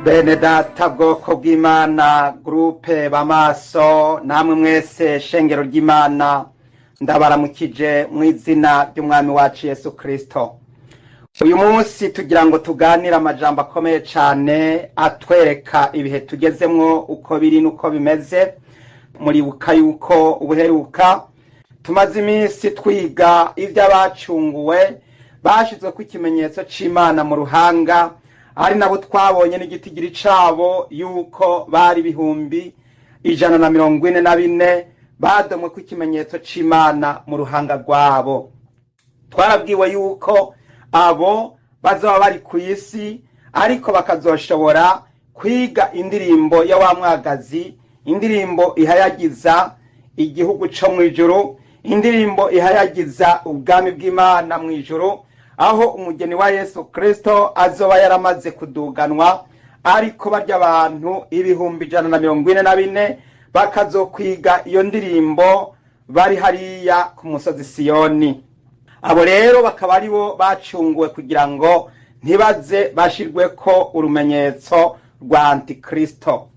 Bene data, bwoko bw'Imana, groupe Bamaso, namwe mwese shengero ry'Imana, ndabaramukije mu izina ry'Umwami wacu Yesu Kristo. Uyu munsi tugira ngo tuganire amajambo akomeye cane atwereka ibihe tugezemwo uko biri n'uko bimeze. Muribuka yuko ubuheruka tumaze iminsi twiga ivy'abacunguwe bashizweko ikimenyetso c'Imana mu ruhanga, ari nabo twabonye n'igitigiri cabo yuko bari 144,000 badomweko ikimenyetso c'Imana mu ruhanga rwabo. Twarabwiwe yuko abo bazoba bari kw'isi, ariko bakazoshobora kwiga indirimbo ya wa mwagazi, indirimbo ihayagiza igihugu co mw'ijuru, indirimbo ihayagiza ubwami bw'Imana mw'ijuru, aho umugeni wa Yesu Kristo azoba yaramaze kuduganwa, ariko barya abantu 144,000 bakazokwiga iyo ndirimbo bari hariya ku musozi Siyoni. Abo rero bakaba aribo bacunguwe kugira ngo ntibaze bashirweko urumenyetso rwa Antikristo.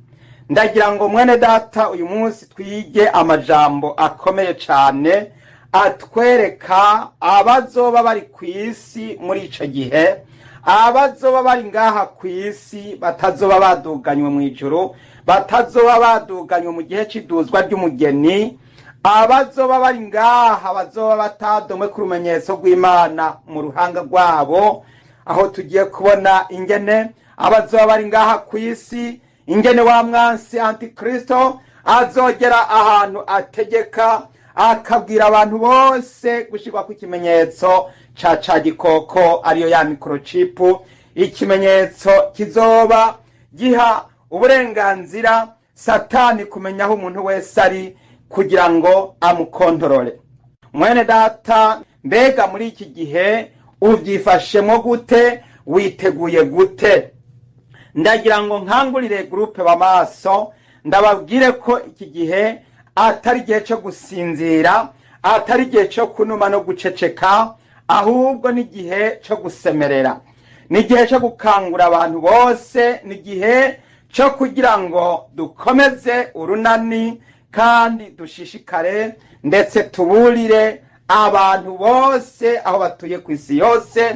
Ndagira ngo mwene data uyu munsi twige amajambo akomeye cane atwereka abazoba bari kw'isi muri ico gihe, abazoba bari ngaha kw'isi batazoba baduganywe mw'ijuru, batazoba baduganywe mu gihe c'iduzwa ry'umugeni, abazoba bari ngaha bazoba batadomwe ku rumenyetso rw'Imana mu ruhanga rwabo. Aho tugiye kubona ingene abazoba bari ngaha kw'isi, ingene wa mwansi Antikristo azogera ahantu ategeka akabwira abantu bose gushirwa ku kimenyetso ca gikoko, ariyo ya microchip, ikimenyetso kizoba giha uburenganzira Satani kumenya aho umuntu wese ari kugira ngo amukontorore. Mwene data, mbega muri iki gihe uvyifashemwo gute? Witeguye gute? Ndagira ngo nkangurire groupe Bamaso, ndababwire ko iki gihe atari igihe cyo gusinzira, atari igihe cyo kunuma no guceceka, ahubwo ni igihe cyo gusemerera, ni igihe cyo gukangura abantu bose, ni igihe cyo kugira ngo dukomeze urunani kandi dushishikare, ndetse tuburire abantu bose aho batuye ku isi yose,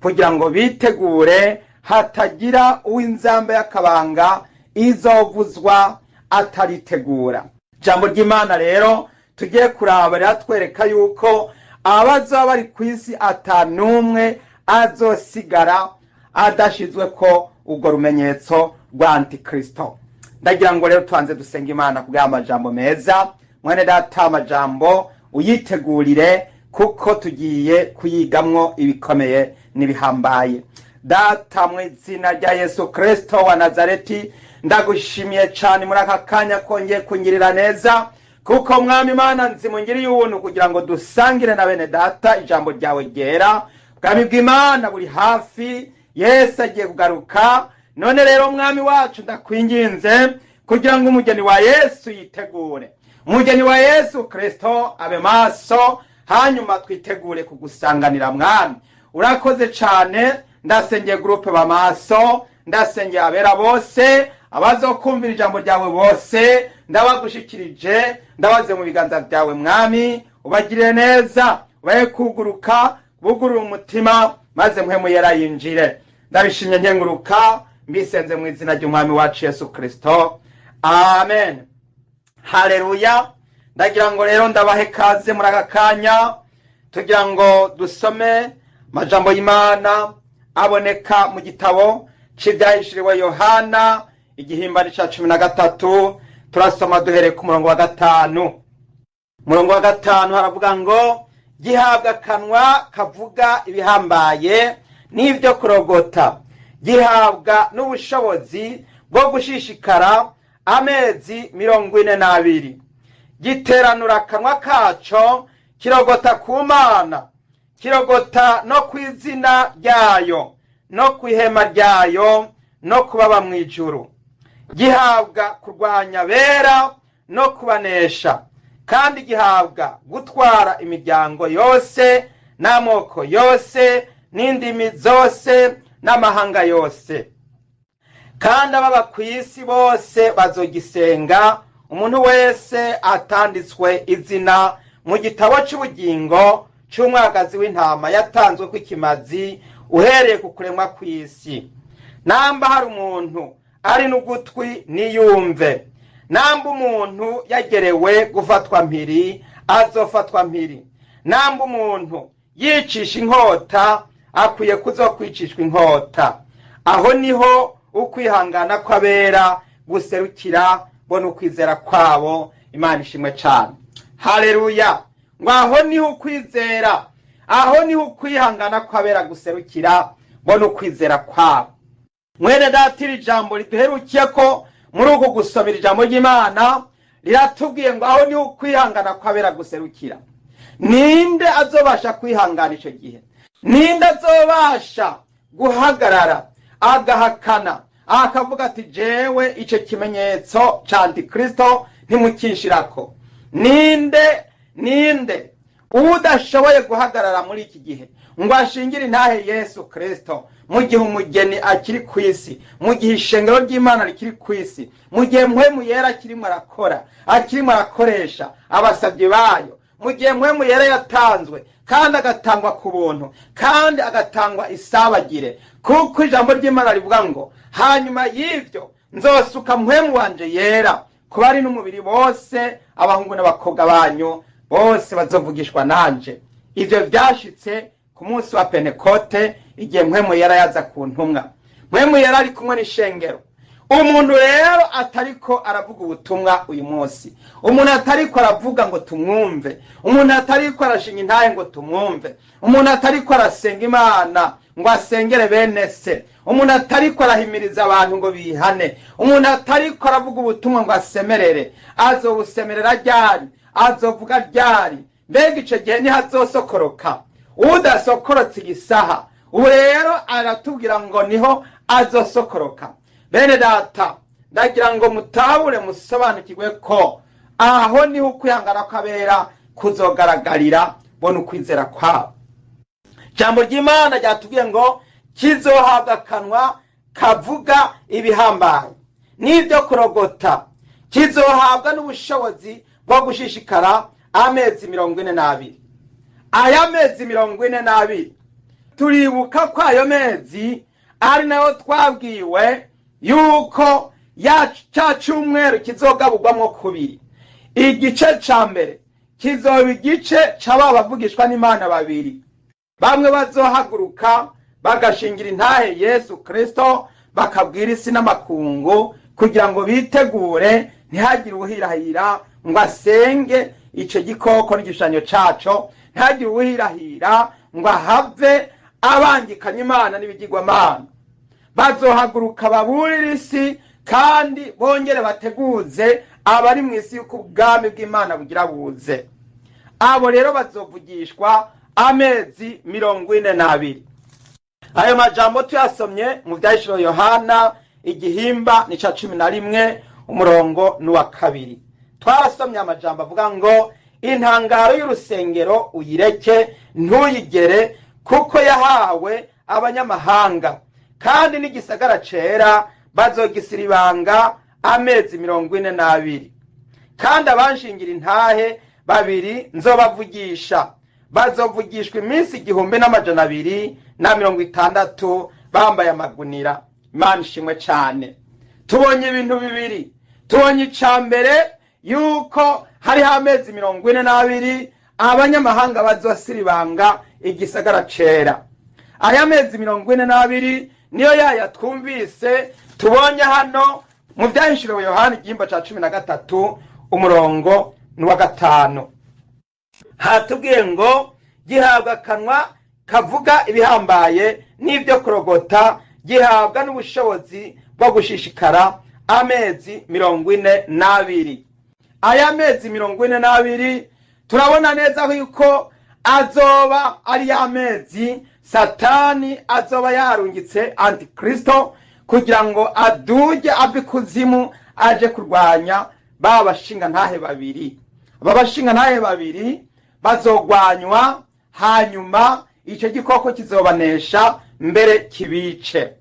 kugira ngo bitegure hatagira uw'inzamba y'akabanga izovuzwa ataritegura. Ijambo ry'Imana rero tugiye kuraba riratwereka yuko abazoba bari kw'isi atanumwe azosigara adashizwe ko urwo rumenyetso rwa Antikristo. Ndagira ngo rero tubanze dusenga Imana kubw'aya majambo meza. Mwene data, amajambo uyitegurire kuko tugiye kuyigamwo ibikomeye n'ibihambaye. Data, mu izina rya Yesu Kristo wa Nazareti, ndagushimiye cane muri aka kanya kongeye kungirira neza, kuko Mwami Imana nzimungiriye ubuntu kugira ngo dusangire na bene data ijambo ryawe ryera. Ubwami bw'Imana buri hafi, Yesu agiye kugaruka. None rero Mwami wacu, ndakwinginze kugira ngo umugeni wa Yesu yitegure, umugeni wa Yesu Kristo abe maso, hanyuma twitegure kugusanganira. Mwami, urakoze cane. Ndasengeye groupe Bamaso, ndasengeye abera bose abazokumvira ijambo ryawe bose, ndabagushikirije, ndabaze mu biganza byawe. Mwami, ubagirire neza, ubahe kuguruka, bugurure umutima, maze Mpwemu Yera yinjire. Ndabishimye nkenguruka, mbisenze mu izina ry'Umwami wacu Yesu Kristo, amen. Haleluya. Ndagira ngo rero ndabahe kaze muri aka kanya tugira ngo dusome amajambo y'Imana aboneka mu gitabo c'ivyahishuriwe Yohana, igihimbano ca 13. Turasoma duhereye ku murongo wa 5. Umurongo wa 5 haravuga ngo: gihabwa akanwa kavuga ibihambaye n'ivyo kurogota, gihabwa n'ubushobozi bwo gushishikara amezi 42. Giteranura akanwa kaco kirogota ku Mana, kirogota no kw'izina ryayo, no kw'ihema ryayo, no kubaba mw'ijuru. Gihabwa kurwanya bera no kubanesha, kandi gihabwa gutwara imiryango yose n'amoko yose n'indimi zose n'amahanga yose. Kandi ababa ku isi bose bazogisenga, umuntu wese atanditswe izina mu gitabo cy'ubugingo cy'umwagazi w'intama yatanzwe kw'ikimazi uhereye ku kuremwa kw'isi. Namba hari umuntu ari n'ugutwi niyumve. Namba umuntu yagerewe gufatwa mpiri, azofatwa mpiri. Namba umuntu yicisha inkota, akwiye kuzokwicishwa inkota. Aho niho ukwihangana kw'abera guserukira, bo n'ukwizera kwabo. Imana ishimwe cyane, haleluya. Ngo aho niho ukwizera, aho niho ukwihangana kw'abera guserukira, bo n'ukwizera kwabo. Mwene data, iri jambo riduherukiye ko muri uku gusomera ijambo ry'Imana riratubwiye ngo aho niho ukwihangana kw'abera guserukira. Ninde azobasha kwihangana icyo gihe? Ninde azobasha guhagarara agahakana akavuga ati jewe icyo kimenyetso cya antikristo ntimukishirako? Ninde? Ninde udashoboye guhagarara muri iki gihe ngo ashingire intahe Yesu Kristo mu gihe umugeni akiri ku isi, mu gihe ishengero ry'Imana rikiri ku isi, mu gihe Mpwemu Yera akirimo arakora, akirimo arakoresha abasabyi bayo, mu gihe Mpwemu Yera yatanzwe kandi agatangwa ku buntu kandi agatangwa isabagire? Kuko ijambo ry'Imana rivuga ngo hanyuma y'ibyo nzosuka Mpwemu wanje Yera ku bari n'umubiri bose, abahungu n'abakobwa banyu bose bazovugishwa nanje. Ibyo byashitse ku munsi wa Pentekote, igihe Mpwemu Yera yaza ku ntumwa. Mpwemu Yera ari kumwe n'ishengero. Umuntu rero atariko aravuga ubutumwa uyu munsi, umuntu atariko aravuga ngo tumwumve, umuntu atariko arashinga intahe ngo tumwumve, umuntu atariko arasenga Imana ngo asengere bene se, umuntu atariko arahimiriza abantu ngo bihane, umuntu atariko aravuga ubutumwa ngo asemerere, azobusemerera ryari? Azovuga ryari? Mbega ico gihe niho azosokoroka? Udasokorotse igisaha ubu rero aratubwira ngo niho azosokoroka. Bene data, ndagira ngo mutabure, musobanukirwe ko aho niho ukwihangana kw'abera kuzogaragarira, bo n'ukwizera kwabo. Ijambo ry'Imana ryatubwiye ngo kizohabwa akanwa kavuga ibihambaye n'ibyo kurogota, kizohabwa n'ubushobozi bwo gushishikara amezi 42. Aya mezi 42, turibuka ko ayo mezi ari nayo twabwiwe yuko ya cya cyumweru kizogaburwamwo kubiri. Igice ca mbere kizoba igice c'aba bavugishwa n'Imana babiri, bamwe bazohaguruka bagashingira intahe Yesu Kristo, bakabwira isi n'amakungu kugira ngo bitegure, ntihagire uwuhirahira ngo asenge ico gikoko n'igishushanyo caco, ntihagire uwuhirahira ngo ahave abangikanya Imana n'ibigirwamana. Bazohaguruka baburire isi kandi bongere bateguze abari mu isi yuko ubwami bw'Imana bugira buze. Abo rero bazovugishwa amezi 42. Ayo majambo tuyasomye mu Vyahishuriwe Yohana, igihimba ni ca 11, umurongo n'uwa 2. Twarasomye amajambo avuga ngo intangaro y'urusengero uyireke, ntuyigere, kuko yahawe abanyamahanga, kandi n'igisagara cera bazogisiribanga amezi 42. Kandi abanshingira intahe babiri nzobavugisha, bazovugishwa iminsi 1260 bambaye amagunira. Imana ishimwe cane. Tubonye ibintu bibiri. Tubonye ica mbere yuko hariho amezi 42 abanyamahanga bazosiribanga igisagara cera. Aya mezi 42 niyo yaya twumvise tubonye hano mu Vyahishuriwe Yohana igihimba ca 13, umurongo n'uwa 5. Hatubwiye ngo gihabwa akanwa kavuga ibihambaye n'ibyo kurogota, gihabwa n'ubushobozi bwo gushishikara amezi 42. Aya mezi 42 turabona neza yuko azoba ari ya mezi Satani azoba yarungitse antikristo kugira ngo aduge ave ikuzimu aje kurwanya ba bashinga ntahe babiri. Aba bashinga ntahe babiri bazogwanywa, hanyuma icyo gikoko kizobanesha mbere kibice.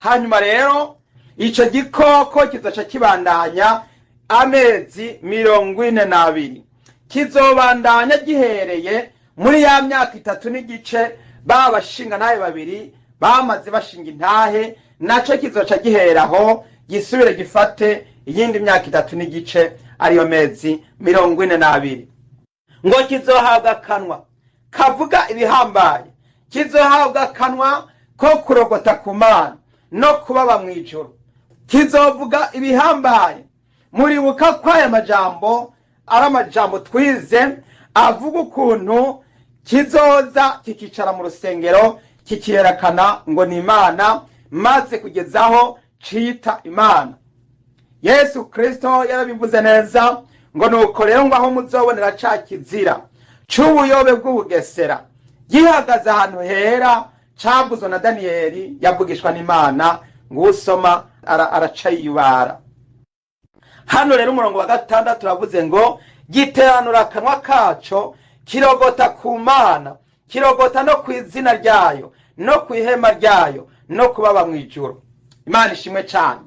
Hanyuma rero Ico gikoko kizoca kibandanya amezi 42, kizobandanya gihereye muri ya myaka 3 n'igice babashinga naye babiri bamaze bashinga intahe, naco kizoca giheraho gisubire gifate iyindi myaka 3 n'igice, ariyo mezi 42. Ngo kizohabwa akanwa kavuga ibihambaye, kizohabwa akanwa ko kurogota ku Mana no kubaba mw'ijuru, kizovuga ibihambaye. Muribuka ko aya majambo ari amajambo twize avuga ukuntu kizoza kikicara mu rusengero kikiyerekana ngo ni Imana, maze kugezaho cita Imana. Yesu Kristo yarabivuze neza ngo nuko rero ngo aho muzobonera ca kizira c'ubuyobe bw'ubugesera gihagaze ahantu hera cavuzwe na Daniyeli yavugishwa n'Imana, ngo usoma aracayibara. Hano rero umurongo wa 6 turavuze ngo giteranura akanwa kaco kirogota ku Mana, kirogota no ku izina ryayo no ku ihema ryayo no kubaba mw'ijuru. Imana ishimwe cyane.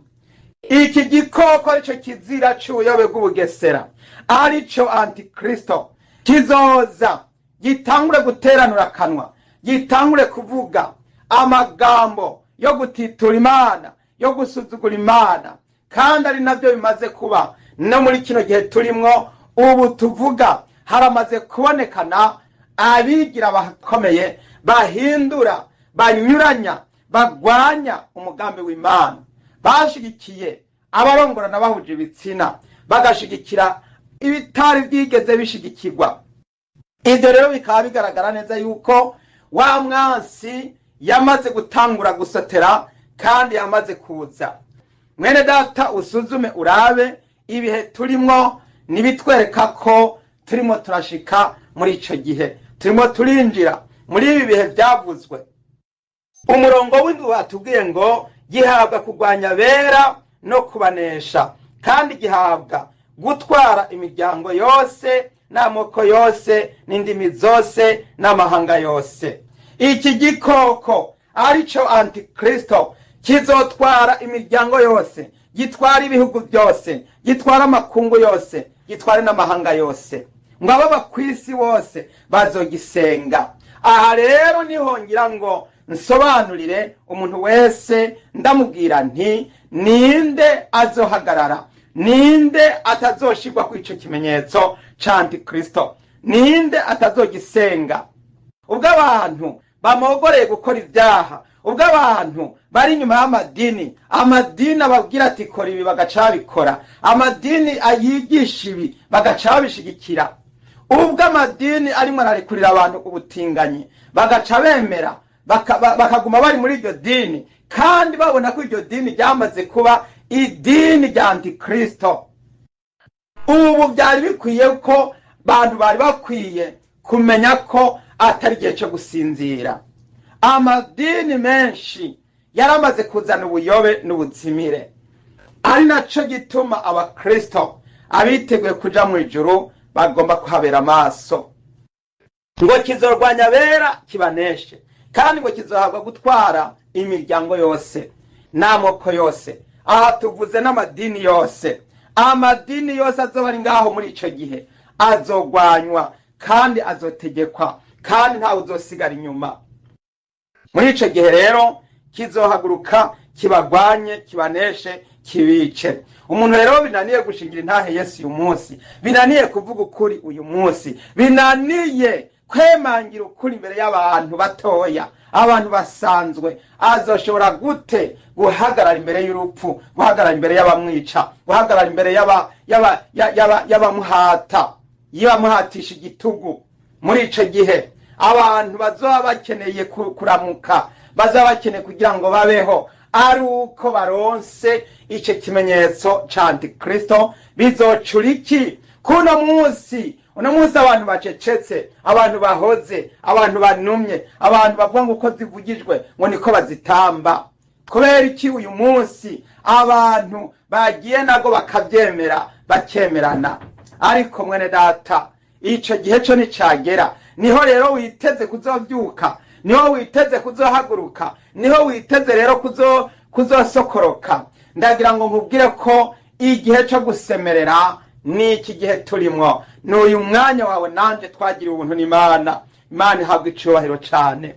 Iki gikoko arico kizira c'ubuyobe bw'ubugesera, arico Antikristo, kizoza gitangure guteranura akanwa, gitangure kuvuga amagambo yo gutitura Imana, yo gusuzugura Imana, kandi ari navyo bimaze kuba no muri kino gihe turimwo ubu tuvuga. Haramaze kubonekana abigira bakomeye bahindura, banyuranya, bagwanya umugambi w'Imana, bashigikiye abarongorana bahuje ibitsina, bagashigikira ibitari byigeze bishigikirwa. Ibyo rero bikaba bigaragara neza yuko wa mwansi yamaze gutangura gusotera kandi yamaze kuza. Mwene data, usuzume urabe ibihe turimwo nibitwereka ko turimo turashika muri ico gihe, turimo turinjira muri ibi bihe byavuzwe. Umurongo w'indwi watubwiye ngo gihabwa kurwanya bera no kubanesha, kandi gihabwa gutwara imiryango yose n'amoko yose n'indimi zose n'amahanga yose. Iki gikoko arico Antikristo kizotwara imiryango yose, gitwara ibihugu byose, gitwara amakungu yose, gitwara n'amahanga yose, ngo ababa kw'isi bose bazogisenga. Aha rero niho ngira ngo nsobanurire umuntu wese, ndamubwira nti ninde azohagarara, ninde atazoshirwa kuri ico kimenyetso ca Antikristo, ninde atazogisenga. Ubwo abantu bamogoreye gukora ibyaha, ubwo abantu bari inyuma y'amadini, amadini ababwira ati kora ibi bagaca babikora, amadini ayigisha ibi bagaca babishigikira, ubwo amadini arimo ararekurira abantu ubutinganyi bagaca bemera, bakaguma bari muri iryo dini, kandi babona ko iryo dini ryamaze kuba idini rya Antikristo. Ubu byari bikwiye ko bantu bari bakwiye kumenya ko atari igihe cyo gusinzira. Amadini menshi yaramaze kuzana ubuyobe n'ubuzimire, ari naco gituma abakristo abiteguye kuja mu ijuru bagomba kuhabera amaso. Ngo kizorwanya bera kibaneshe, kandi ngo kizohabwa gutwara imiryango yose n'amoko yose. Aha tuvuze n'amadini yose. Amadini yose azoba ari ngaho muri ico gihe azogwanywa kandi azotegekwa, kandi ntawe uzosigara inyuma. Muri ico gihe rero kizohaguruka kibagwanye, kibaneshe, kibice. Umuntu rero binaniye gushingira intahe Yesu uyu munsi, binaniye kuvuga ukuri uyu munsi, binaniye kwemangira ukuri imbere y'abantu batoya, abantu basanzwe, azoshobora gute guhagarara imbere y'urupfu, guhagarara imbere y'abamwica, guhagarara imbere y'abamuhata, y'abamuhatisha igitugu? Muri ico gihe abantu bazoba bakeneye kuramuka, bazoba bakeneye kugira ngo babeho, ari uko baronse ico kimenyetso ca Antikristo. Bizocura iki kuno munsi? Uno munsi abantu bacecetse, abantu bahoze, abantu banumye, abantu bavuga ngo uko zivugijwe ngo niko bazitamba. Kubera iki uyu munsi abantu bagiye nago bakabyemera, bakemerana? Ariko mwene data, ico gihe co nicagera, niho rero witeze kuzovyuka, niho witeze kuzohaguruka, niho witeze rero kuzosokoroka. Ndagira ngo nkubwire ko igihe cyo gusemerera ni iki gihe turimwo, ni uyu mwanya wawe nanje twagiriwe ubuntu n'Imana. Imana ihabwa icubahiro cane.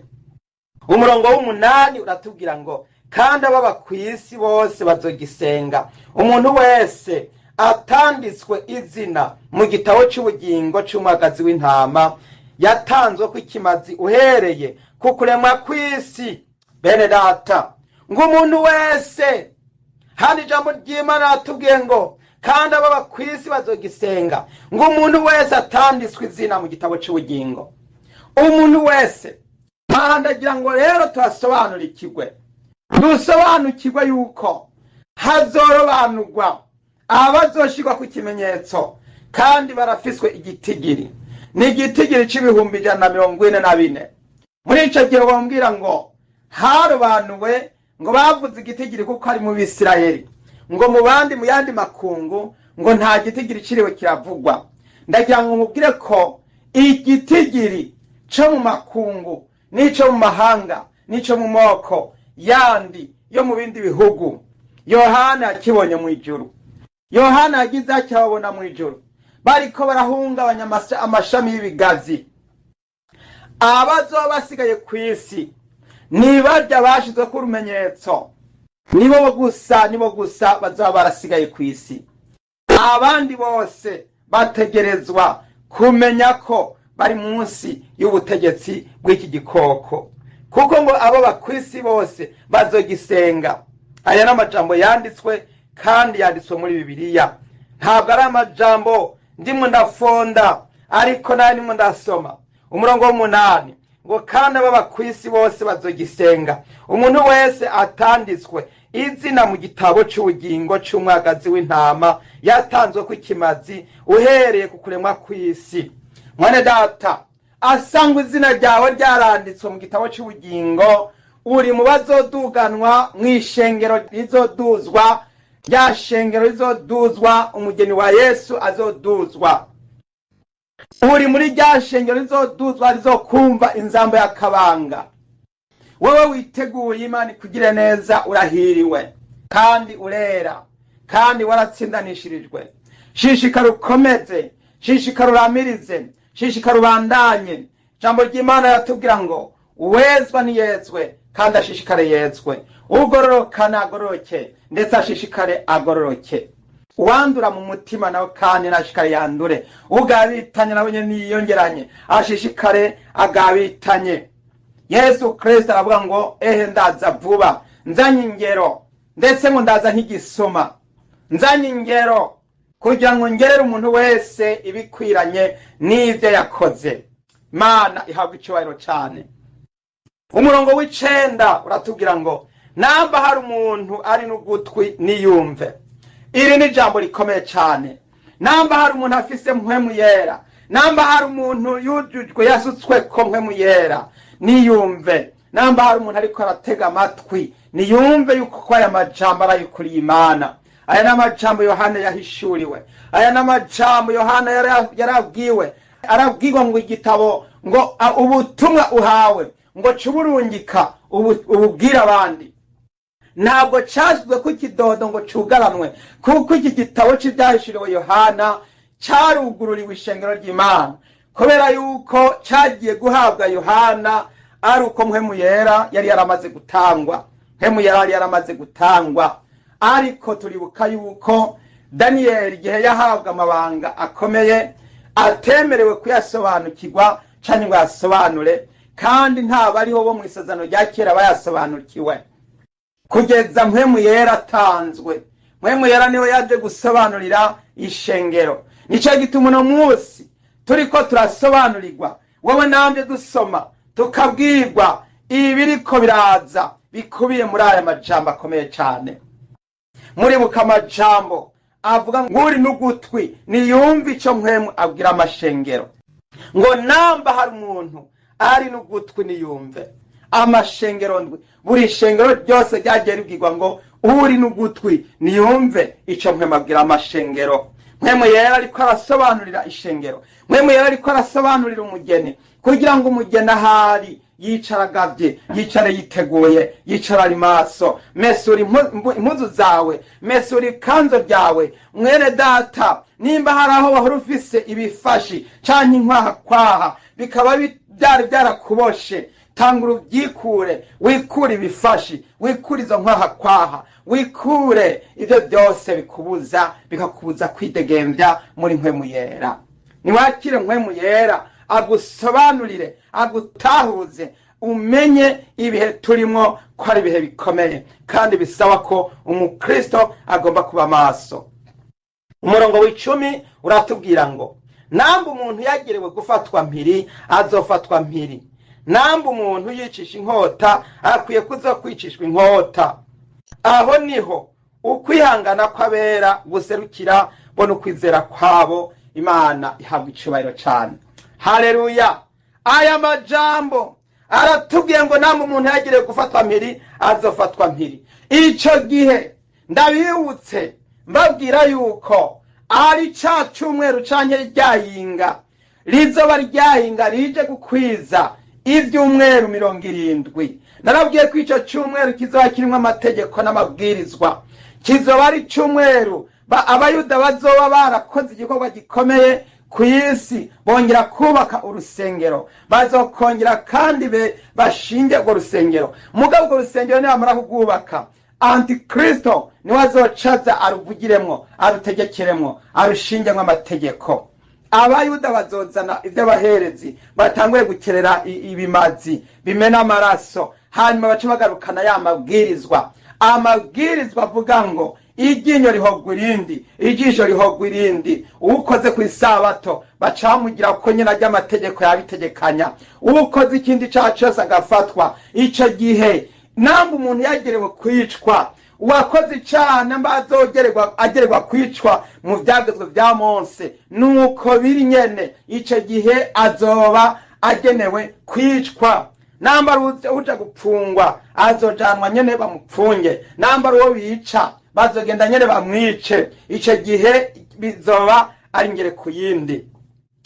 Umurongo w'8 uratubwira ngo kandi ababa ku isi bose bazogisenga, umuntu wese atanditswe izina mu gitabo c'ubugingo c'umwagazi w'intama yatanzwe ko ikimazi uhereye ku kuremwa kw'isi. Bene data, ngo umuntu wese, hano ijambo ry'Imana ratubwiye ngo kandi ababa ku isi bazogisenga, ngo umuntu wese atanditswe izina mu gitabo c'ubugingo. Umuntu wese. Aha ndagira ngo rero tuhasobanurikirwe, dusobanukirwe yuko hazorobanurwa abazoshirwa ku kimenyetso kandi barafiswe igitigiri, ni igitigiri c'144,000. Muri ico gihe bombwira ngo harobanuwe, ngo bavuze igitigiri kuko ari mu Bisirayeli, ngo mu bandi mu yandi makungu ngo nta gitigiri ciriwe kiravugwa. Ndagira ngo nkubwire ko igitigiri co mu makungu n'ico mu mahanga n'ico mu moko yandi yo mu bindi bihugu Yohana yakibonye mu ijuru. Yohana yagize acyababona mu ijuru bariko barahungabanya amashami y'ibigazi. Abazoba basigaye ku isi ni barya bashizwe ku rumenyetso, nibo gusa, nibo gusa bazaba barasigaye ku isi. Abandi bose bategerezwa kumenya ko bari munsi y'ubutegetsi bw'iki gikoko, kuko ngo abo bakwisi bose bazogisenga. Aya ni amajambo yanditswe kandi yanditswe muri Bibiliya, ntabwo ari amajambo ndimwe ndafonda, ariko nayo ndimwe ndasoma. Umurongo w'8 ngo kandi abo bakwisi bose bazogisenga, umuntu wese atanditswe izina mu gitabo c'ubugingo c'umwagazi w'intama yatanzwe ko ikimazi uhereye ku kuremwa kw'isi. Mwene data, asangwa izina ryawe ryaranditswe mu gitabo c'ubugingo, uri mu bazoduganwa mw'ishengero rizoduzwa, rya shengero rizoduzwa, umugeni wa Yesu azoduzwa. Uri muri rya shengero rizoduzwa, rizokumva inzamba y'akabanga. Wewe witeguye Imana ikugire neza, urahiriwe kandi urera kandi waratsindanishirijwe. Shishikara ukomeze, shishikara uramirize, shishikara ubandanye. Ijambo ry'Imana riratubwira ngo uwezwa niyezwe kandi ashishikare yezwe, ugororoka nagororoke ndetse ashishikare agororoke, uwandura mu mutima nawe kandi nashishikare yandure, ugabitanye nawe nyene niyongeranye ashishikare agabitanye. Yesu Kristo aravuga ngo ehe ndaza vuba, nzanye ingero, ndetse ngo ndaza nk'igisuma, nzanye ingero kugira ngo ngerere umuntu wese ibikwiranye n'ivyo yakoze. Imana ihabwa icubahiro cane. Umurongo w'9 uratubwira ngo namba hari umuntu ari n'ugutwi niyumve. Iri ni ijambo rikomeye cane. Namba hari umuntu afise mpwemu yera, namba hari umuntu yujujwe yasutswe ko mpwemu yera niyumve. Namba hari umuntu ariko aratega amatwi niyumve yuko ko aya majambo arayukuriye Imana. Aya ni amajambo Yohana yahishuriwe, aya ni amajambo Yohana yarabwiwe. Arabwirwa ngo igitabo ngo ubutumwa uhawe ngo cuburungika ububwira abandi. Ntabwo cyashyizwe ku kidodo ngo cugaranwe, kuko iki gitabo cy'ibyahishuriwe Yohana cyarugururiwe ishengero ry'Imana, kubera yuko cyagiye guhabwa Yohana ari uko mpwemu yera yari yaramaze gutangwa. Mpwemu yera yari yaramaze gutangwa. Ariko turibuka yuko Daniyeli igihe yahabwa amabanga akomeye atemerewe kuyasobanukirwa canke ngo yasobanure, kandi nta bariho bo mu isezerano rya kera bayasobanukiwe kugeza mpwemu yera atanzwe. Mpwemu yera niwe yaje gusobanurira ishengero. Nico gituma uno munsi turiko turasobanurirwa, wowe nanje dusoma tukabwirwa ibiriko biraza bikubiye muri aya majambo akomeye cane. Muribuka amajambo avuga ngo uri n'ugutwi niyumve ico mpwemu abwira amashengero, ngo namba hari umuntu ari n'ugutwi niyumve. Amashengero ndwi, buri shengero ryose ryagiye ribwirwa ngo uri n'ugutwi niyumve ico mpwemu abwira amashengero. Mpwemu yera ariko arasobanurira ishengero, mpwemu yera ariko arasobanurira umugeni, kugira ngo umugeni ahari Yicara agavye, yicare yiteguye, yicara ari maso. Mesura impuzu zawe, mesura ikanzo ryawe. Mwene data, nimba hari aho wahora ufise ibifashi canke inkwaha kwaha bikaba byari byarakuboshe, tanga urubyikure, wikure ibifashi, wikure izo nkwaha kwaha, wikure ibyo byose bikubuza, bikakubuza kwidegembya muri Mpwemu Yera. Niwakire Mpwemu Yera agusobanurire, agutahuze, umenye ibihe turimo ko ari ibihe bikomeye kandi bisaba ko umukristo agomba kuba maso. Umurongo w'icumi uratubwira ngo namba umuntu yagerewe gufatwa mpiri, azofatwa mpiri. Namba umuntu yicisha inkota, akwiye kuza kwicishwa inkota. Aho niho ukwihangana kw'abera guserukira, bo n'ukwizera kwabo. Imana ihabwa icubahiro cyane. Haleluya! Aya majambo aratubwiye ngo namba umuntu yagerewe gufatwa mpiri, azofatwa mpiri. Ico gihe ndabibutse mbabwira yuko ari ca cumweru canke ryayinga rizoba ryahinga rije gukwiza ivyumweru 70. Narabwiye ko ico cumweru kizoba kirimwo amategeko n'amabwirizwa, kizoba ari cumweru abayuda bazoba barakoze igikorwa gikomeye ku isi, bongera kubaka urusengero, bazokongera kandi bashinge urwo rusengero. Mugabo urwo rusengero nibamara kurwubaka, Antikristo niwe azocaza aruvugiremwo, arutegekeremwo, arushingemo amategeko. Abayuda bazozana ivy'abaherezi, batanguye gukerera ibimazi bimena amaraso, hanyuma bace bagarukana ya mabwirizwa, amabwirizwa avuga ngo iryinyo rihogwa irindi, ijisho rihogwa irindi. Uwukoze ku isabato bacamugira ko nyine ajya amategeko yabitegekanya, uwukoze ikindi caha cose agafatwa. Ico gihe namba umuntu yagerewe kwicwa, uwakoze icaha namba azogererwa agererwa kwicwa mu vyagezwe vya Mose, nuko biri nyene, ico gihe azoba agenewe kwicwa. Namba uja gupfungwa, azojanwa nyene bamupfunge. Namba uwo bica, bazogenda nyene bamwice. Ico gihe bizoba ari ngere ku yindi.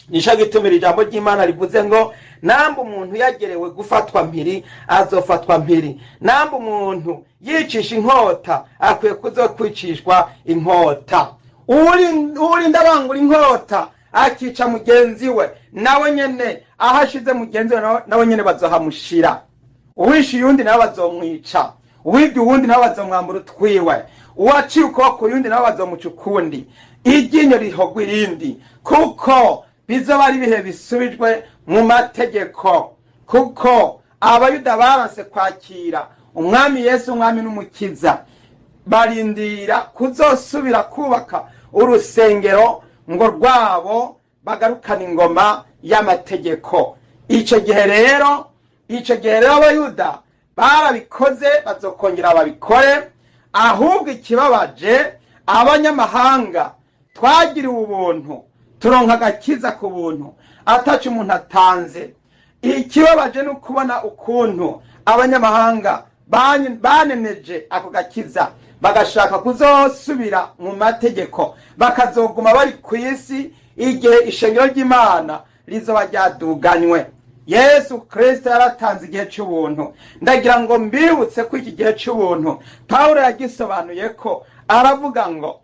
Nico gitumira ijambo ry'Imana rivuze ngo namba umuntu yagerewe gufatwa mpiri, azofatwa mpiri. Namba umuntu yicisha inkota, akwiye kuzokwicishwa inkota. Urinda bangura inkota akica mugenzi we, nawe nyene aho ashize mugenzi we nawe nyene bazohamushira. Uwishe uyundi nawe bazomwica, uwibye uwundi nawe bazomwambura utwiwe, uwaciye ukuboko uyundi nawe bazomuca ukundi. Iryinyo rihogwa irindi, kuko bizoba ari ibihe bisubijwe mu mategeko, kuko abayuda baranse kwakira umwami Yesu umwami n'umukiza, barindira kuzosubira kubaka urusengero ngo rwabo bagarukane ingoma y'amategeko. Ico gihe rero abayuda barabikoze, bazokongera babikore. Ahubwo ikibabaje, abanyamahanga twagiriwe ubuntu, turonka agakiza ku buntu ataco umuntu atanze. Ikibabaje ni ukubona ukuntu abanyamahanga baneneje ako gakiza, bagashaka kuzosubira mu mategeko, bakazoguma bari ku isi igihe ishengero ry'Imana rizoba ryaduganywe. Yesu Kristo yaratanze igihe c'ubuntu. Ndagira ngo mbibutse ko iki gihe c'ubuntu Pawulo yagisobanuye ko aravuga ngo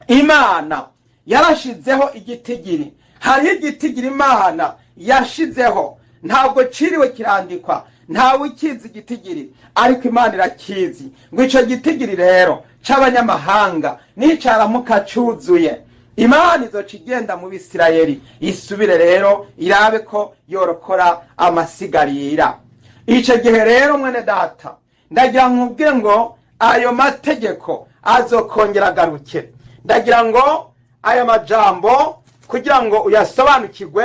Imana yarashizeho igitigiri. Hariho igitigiri Imana yashizeho, ntabwo ciriwe kirandikwa, ntawe ukizi igitigiri, ariko Imana irakizi. Ngo ico gitigiri rero c'abanyamahanga nicaramuka cuzuye, Imana izoca igenda mu Bisirayeli, isubire rero irabe ko yorokora amasigarira. Ico gihe rero mwene data, ndagira nkubwire ngo ayo mategeko azokongera agaruke. Ndagira ngo aya majambo kugira ngo uyasobanukirwe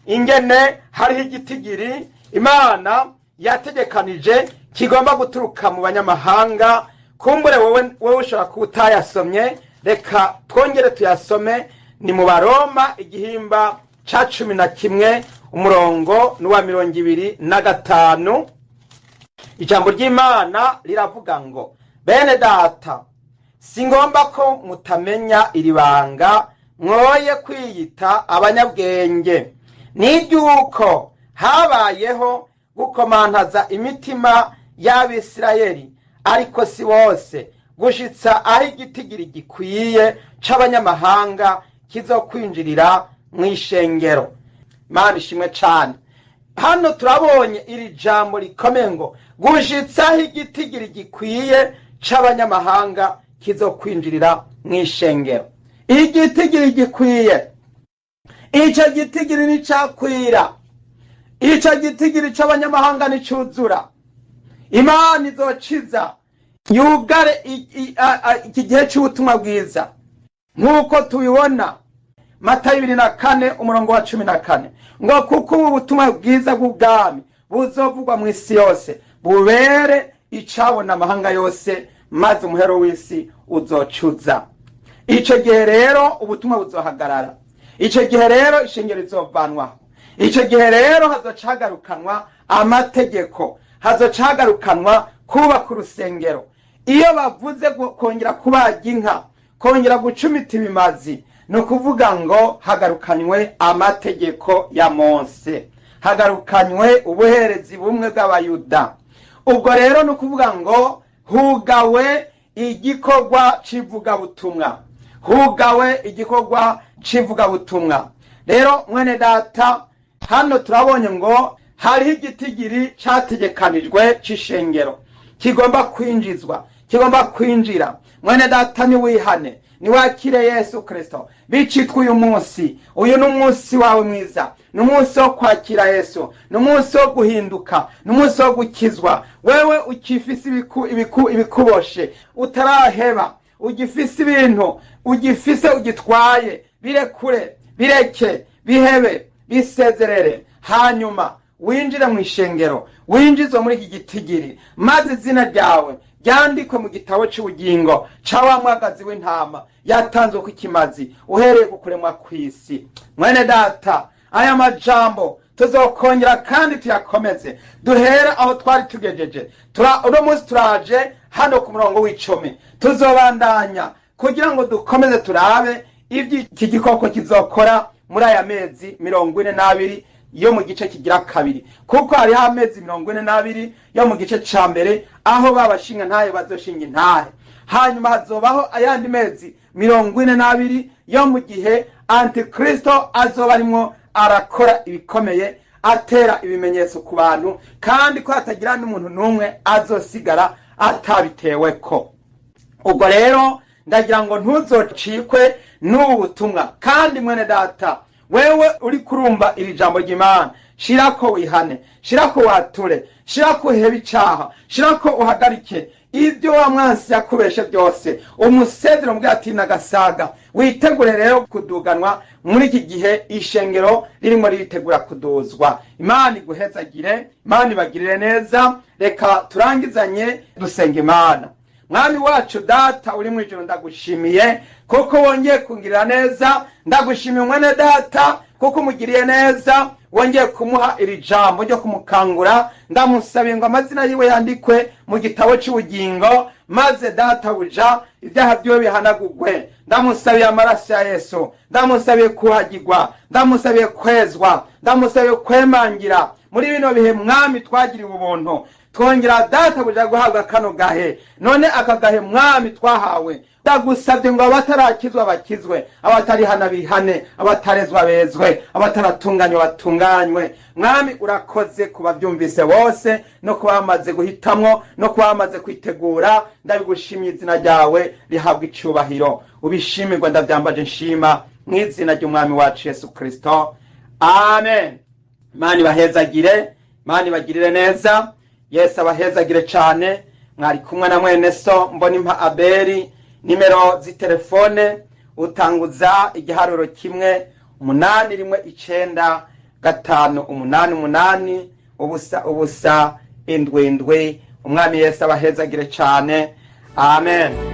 ingene hariho igitigiri Imana yategekanije kigomba guturuka mu banyamahanga. Kumbure wowe ushobora kuba utayasomye, reka twongere tuyasome. Ni mu Baroma igihimba ca 11 umurongo n'uwa 25. Ijambo ry'Imana riravuga ngo bene data, singomba ko mutamenya iri banga, mwoye kwiyita abanyabwenge, n'iry'uko habayeho gukomantaza imitima y'Abisirayeli, ariko si bose, gushitsa aho igitigiri gikwiye c'abanyamahanga kizokwinjirira mw'ishengero. Imana ishimwe cane. Hano turabonye iri jambo rikomeye ngo gushitsa aho igitigiri gikwiye c'abanyamahanga kizokwinjirira mw'ishengero. Igitigiri gikwiye, ico gitigiri nicakwira, ico gitigiri c'abanyamahanga nicuzura, Imana izociza yugare iki gihe c'ubutumwa bwiza nk'uko tubibona Matayo 24 umurongo wa 14 ngo kuko ubu butumwa bwiza bw'ubwami buzovugwa mu isi yose, bubere icabona amahanga yose, maze umuhero w'isi uzocuza. Ico gihe rero ubutumwa buzohagarara, ico gihe rero ishengero rizovanwaho, ico gihe rero hazocagarukanwa amategeko, hazocagarukanwa kubaka urusengero. Iyo bavuze kongera kubaga inka, kongera gucumita ibimazi, ni ukuvuga ngo hagarukanywe amategeko ya Mose, hagarukanywe ubuherezi bumwe bw'Abayuda. Ubwo rero ni ukuvuga ngo hugawe igikorwa c'ivugabutumwa, hugawe igikorwa c'ivugabutumwa. Rero mwene data, hano turabonye ngo hariho igitigiri categekanijwe c'ishengero kigomba kwinjizwa, kigomba kwinjira. Mwene data, niwihane, niwakire Yesu Kristo bicitwa uyu munsi. Uyu ni umunsi wawe mwiza, ni umunsi wo kwakira Yesu, ni umunsi wo guhinduka, ni umunsi wo gukizwa. Wewe ukifise ibikuboshe, utaraheba, ugifise ibintu, ugifise ugitwaye, birekure, bireke, bihebe, bisezerere, hanyuma winjire mu ishengero, winjizwe muri iki gitigiri, maze izina ryawe ryandikwe mu gitabo c'ubugingo ca wa mwagazi w'intama yatanzwe ku kimazi uhereye ku kuremwa kw'isi. Mwene data, aya majambo tuzokongera kandi tuyakomeze, duhere aho twari tugejeje. Uno munsi turaje hano ku murongo w'icumi, tuzobandanya kugira ngo dukomeze turabe ivyo iki gikoko kizokora muri aya mezi 42 yo mu gice kigira kabiri, kuko hariho amezi 42 yo mu gice ca mbere aho babashinga ntahe bazoshinga intahe. Hanyuma hazobaho ayandi mezi 42 yo mu gihe Antikristo azoba arimwo arakora ibikomeye, atera ibimenyetso ku bantu, kandi ko hatagira n'umuntu n'umwe azosigara atabiteweko. Ubwo rero ndagira ngo ntuzocikwe n'ubu butumwa. Kandi mwene data, wewe uri kurumva iri jambo ry'Imana, shirako wihane, shirako wature, shirako uhebe icaha, shirako uhagarike ibyo wa mwansi yakubeshe byose, umusezero mbwa ati nagasaga. Witegure rero kuduganwa muri iki gihe ishengero ririmo riritegura kuduzwa. Imana iguhezagire, Imana ibagirire neza. Reka turangizanye dusenga Imana. Mwami wacu data uri mu ijuru, ndagushimiye kuko wongeye kungirira neza. Ndagushimiye mwene data kuko umugiriye neza, wongeye kumuha iri jambo ryo kumukangura. Ndamusabiye ngo amazina yiwe yandikwe mu gitabo c'ubugingo, maze data buja ibyaha byiwe bihanagurwe. Ndamusabiye amaraso ya Yesu, ndamusabiye kuhagirwa, ndamusabiye kwezwa, ndamusabiye kwemangira muri bino bihe. Mwami, twagiriwe ubuntu, twongera data buja guhabwa kano gahe. None aka gahe mwami twahawe, ndagusabye ngo abatarakizwa bakizwe, abatarihana bihane, abatarezwa bezwe, abataratunganywa batunganywe. Mwami, urakoze kubavyumvise bose no kuba bamaze guhitamwo no kuba bamaze kwitegura. Ndabigushimiye, izina ryawe rihabwa icubahiro, ubishimirwe. Ndavyambaje nshima mw'izina ry'umwami wacu Yesu Kristo, amen. Imana ibahezagire, Imana ibagirire neza, Yesu abahezagire cane. Mwari kumwe na mwene so Mbonimpa Abeli. Nimero z'itelefone utanguza igiharuro 1 8 1 9 5 8 8 0 0 7 7. Umwami Yesu abahezagire cane, amen.